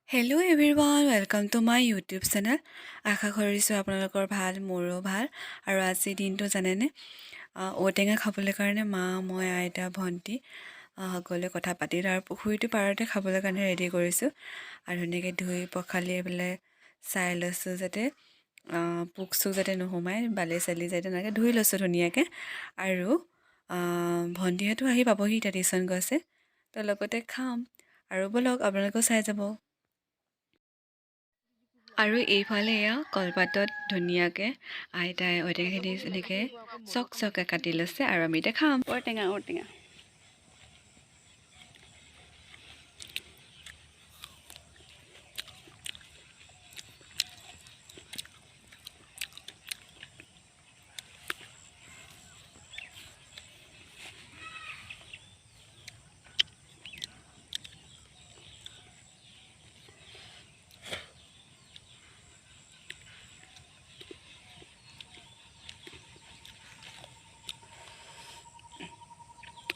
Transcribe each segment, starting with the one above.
Hello everyone, welcome to my YouTube channel. আশা কৰিছোঁ আপোনালোকৰ ভাল, মোৰো ভাল। আৰু আজিৰ দিনটো জানেনে, ঔটেঙা খাবলৈ কাৰণে মা, মই, আইতা, ভণ্টি সকলোৱে কথা পাতিলোঁ আৰু পুখুৰীটোৰ পাৰতে খাবলৈ কাৰণে ৰেডি কৰিছোঁ। আৰু ধুনীয়াকৈ ধুই পখালি পেলাই চাই লৈছোঁ যাতে পোক চোক যাতে নোসোমায়, বালি চালি যাতে তেনেকৈ ধুই লৈছোঁ ধুনীয়াকৈ। আৰু ভণ্টিহঁতো আহি পাবহি, এতিয়া টিউশ্যন গৈছে, তো লগতে খাম। আৰু ব'লক, আপোনালোকেও চাই যাব। আৰু এইফালে এয়া কলপাতত ধুনীয়াকৈ আইতাই ঔটেঙাখিনি এনেকৈ চক চককৈ কাটি লৈছে আৰু আমি এতিয়া খাম ঔটেঙা ঔটেঙা।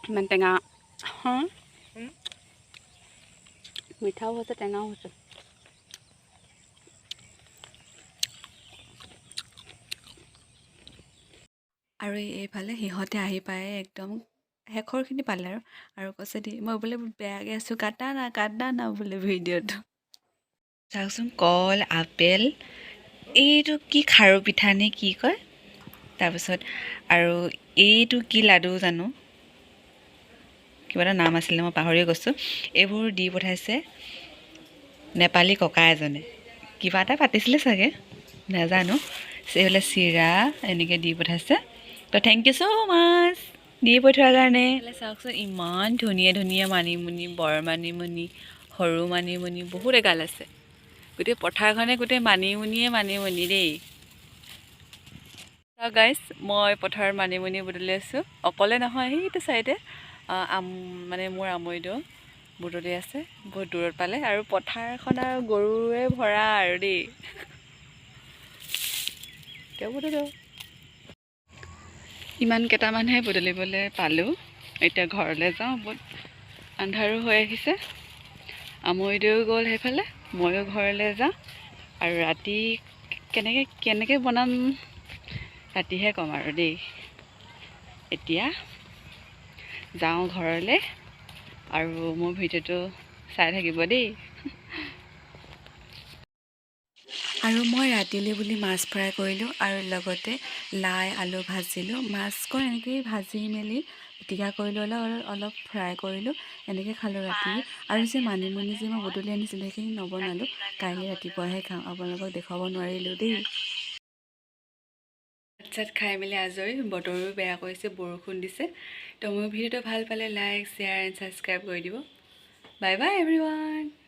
ইমান টেঙা, হা, মিঠাও হৈছে, টেঙাও হৈছে। আৰু এইফালে সিহঁতে আহি পাই একদম শেষৰখিনি পালে আৰু আৰু কৈছে দি মই বোলে বেয়াকৈ আছোঁ, কাটা না, কাটা না বোলে ভিডিঅ'টো। চাওকচোন, কল, আপেল, এইটো কি খাৰু পিঠা নে কি কয়, তাৰপিছত আৰু এইটো কি লাডু জানো, কিবা এটা নাম আছিলে, মই পাহৰি গৈছোঁ। এইবোৰ দি পঠাইছে নেপালী ককা এজনে, কিবা এটা পাতিছিলে চাগে, নাজানো। এইফালে চিৰা এনেকৈ দি পঠাইছে। তো thank you so মাছ দি পঠোৱাৰ কাৰণে। চাওকচোন, ইমান ধুনীয়া ধুনীয়া মানিমুনি, বৰ মানিমুনি, সৰু মানিমুনি, বহুত এগাল আছে। গোটেই পথাৰখনে গোটেই মানিমুনিয়ে মানিমুনি দেই। চাওক গাইজ, মই পথাৰত মানিমুনি বুটলি আছোঁ, অকলে নহয়, সেইটো চাইডে আম মানে মোৰ আমৈদেউ বুটলি আছে, বহুত দূৰত পালে। আৰু পথাৰখন আৰু গৰুৰে ভৰা আৰু দেই। তেওঁ বুটলো, ইমান কেইটামানহে বুটলিবলৈ পালোঁ। এতিয়া ঘৰলৈ যাওঁ, বহুত আন্ধাৰো হৈ আহিছে। আমৈদেউ গ'ল সেইফালে, ময়ো ঘৰলৈ যাওঁ। আৰু ৰাতি কেনেকৈ কেনেকৈ বনাম ৰাতিহে ক'ম আৰু দেই। এতিয়া যাওঁ ঘৰলৈ আৰু মোৰ ভিডিঅ'টো চাই থাকিব দেই। আৰু মই ৰাতিলৈ বুলি মাছ ফ্ৰাই কৰিলোঁ আৰু লগতে লাই আলু ভাজিলোঁ। মাছকণ এনেকৈয়ে ভাজি মেলি পিটিকা কৰিলোঁ, অলপ অলপ ফ্ৰাই কৰিলোঁ, এনেকৈ খালোঁ ৰাতি। আৰু যে মানিমুনি যে মই বুটলি আনিছিলোঁ সেইখিনি নবনালোঁ, কাইলৈ ৰাতিপুৱাহে খাম, আপোনালোকক দেখুৱাব নোৱাৰিলোঁ দেই। ভাত চাত খাই মেলি আজৰি, বতৰো বেয়া কৰিছে, বৰষুণ দিছে। তো মোৰ ভিডিঅ'টো ভাল পালে লাইক, শ্বেয়াৰ এণ্ড ছাবস্ক্ৰাইব কৰি দিব। Bye bye everyone.